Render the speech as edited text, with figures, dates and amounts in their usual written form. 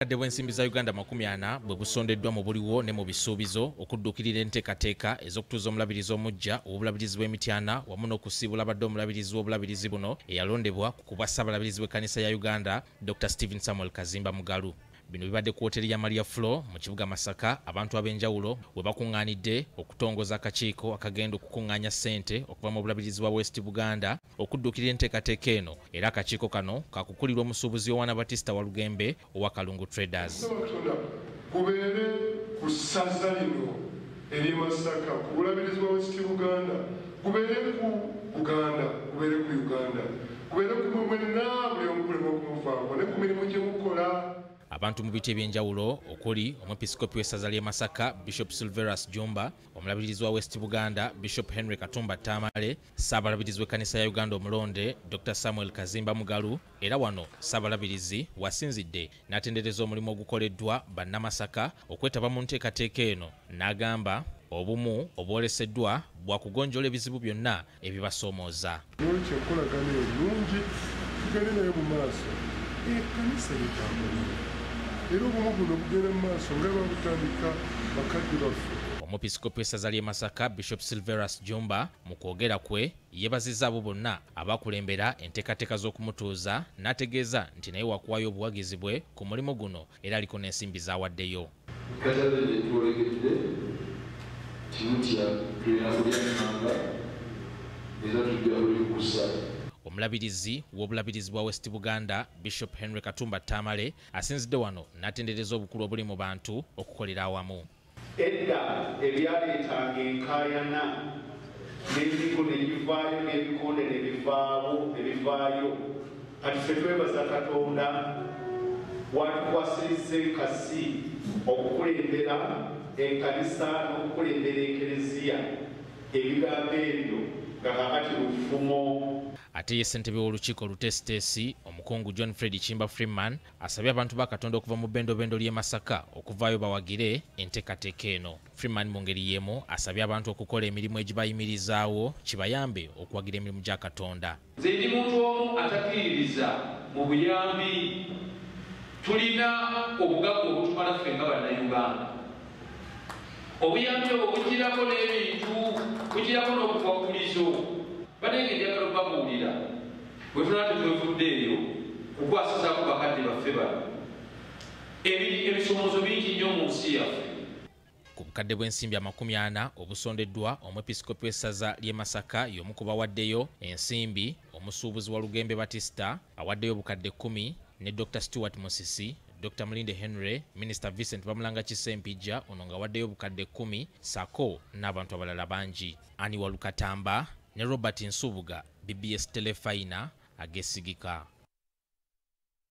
Obukadde bw'ensimbi za Uganda 40 bwe busondeddwa mu buliwo ne mu bisuubizo okudduukirira enteekateeka ez'okutuuza omulabirizi omuggya ow'obulabirizi bw'Emityana wamu n'okusiibula abadde omulabirizi w'obulabirizi buno eyalondebwa ku bwa Ssaabalabirizi w'Ekkanisa ya Uganda, Dr. Stephen Samuel Kazimba Mugalu. Bino bibadde ku wooteeri ya Maria Flo mu kibuga Masaka, abantu ab'enjawulo we bakuŋŋaanidde okutongoza akakiiko akagenda okukuŋŋaanya ssente okuva mu bulabirizi bwa West Buganda okudduukirira enteekateeka eno. Era akakiiko kano kakukulirwa omusuubuzi Yowana Batista Walugembe owa Kalungu Traders. Kubeere ku ssaza lino ery'e Masaka, ku bulabirizi bwa West Buganda, kubeere ku Buganda, kubeere ku Uganda, kubeere ku mwe mwenna buli omu kulema okumuvaako ne ku mirimu gye mukola. Abantu mu biti eby'enjawulo okuli omwepiskopi w'essaza ly'e Masaka Bishop Silverus Jumba, omulabirizi wa West Buganda Bishop Henry Katumba Tamale, Ssaabalabirizi w'Ekkanisa ya Uganda omulonde Dr. Samuel Kazimba Mugalu. Era wano Ssaabalabirizi wasinzidde n'atendereza omulimu ogukoleddwa bannamasaka okwetaba mu nteekateeka eno, n'agamba obumu obwoleseddwa bwa kugonjoola ebizibu byonna ebibasoomooza. N'olwekyo enkolagana ennungi tugende nayo mu maaso, ekkanisa yeetambulire. Era obumu buno bugenda mu maaso nga babutandika bakadde baffe. Omupiskopi w'essaza ly'e Masaka Bishop Silverus Jumba mu kwogera kwe yeebazizza abo bonna abakulembera enteekateeka z'okumutuuza, n'ategeeza nti naye wakuwaayo obuwagizi bwe ku mulimu guno era aliko n'ensimbi z'awaddeyo. Katale twolekedde timutya tulina kulya nnanga era tujja kulikusa. Omulabirizi w'obulabirizi bwa West Buganda Bishop Henry Katumba Tamale asinzidde wano n'atendereza obukulu obuli mu bantu okukolera awamu. Edda ebyaleetanga enkaayana n'emigo ne givaayo n'ebikonde ne bivaayo, kati ffe twebaza Katonda watukwasirizza enkasi okukulembera ekkanisa n'okukulembera ekereziya. Ebigambo ebyo nga kakati lufumo. Ate ye ssentebe w'olukiiko oluteesiteesi omukungu John Fred Kimba Freeman asabye abantu ba Katonda okuva mu bendobendo ly'e Masaka okuvaayo bawagire enteekateeka eno. Freeman mu ngeri y'emu asabye abantu okukola emirimu egibayimirizaawo kibayambe okuwagira emirimu gya Katonda. Nze ndi muntu omu atakkiririza mu buyambi. Tulina obugagga obutumala ffe nga Bannayuganda. Obuyambi obwo bugirako n'ebintu, bugirako n'obukwakkulizo. Banange njagala okubabuulira bwe tulina tetwevuddeeyo kukwasizaako bakadde baffe bano. Ebisomoozo bingi nnyo mu nsi yaffe. Ku bukadde bw'ensimbi 40 obusondeddwa omwepiskopi w'essaza ly'e Masaka y'omu ku bawaddeyo ensimbi, omusuubuzi Walugembe Batista awaddeyo obukadde 10 ne Dr. Stuart Musisi, Dr. Mulinde Henry, Minister Vincent Bamulanga Kisempijja ono ng'awaddeyo obukadde 10 sako n'abantu abalala bangi. Ani Walukatamba ne Robert Nsubuga, BBS Telefayina agesigika.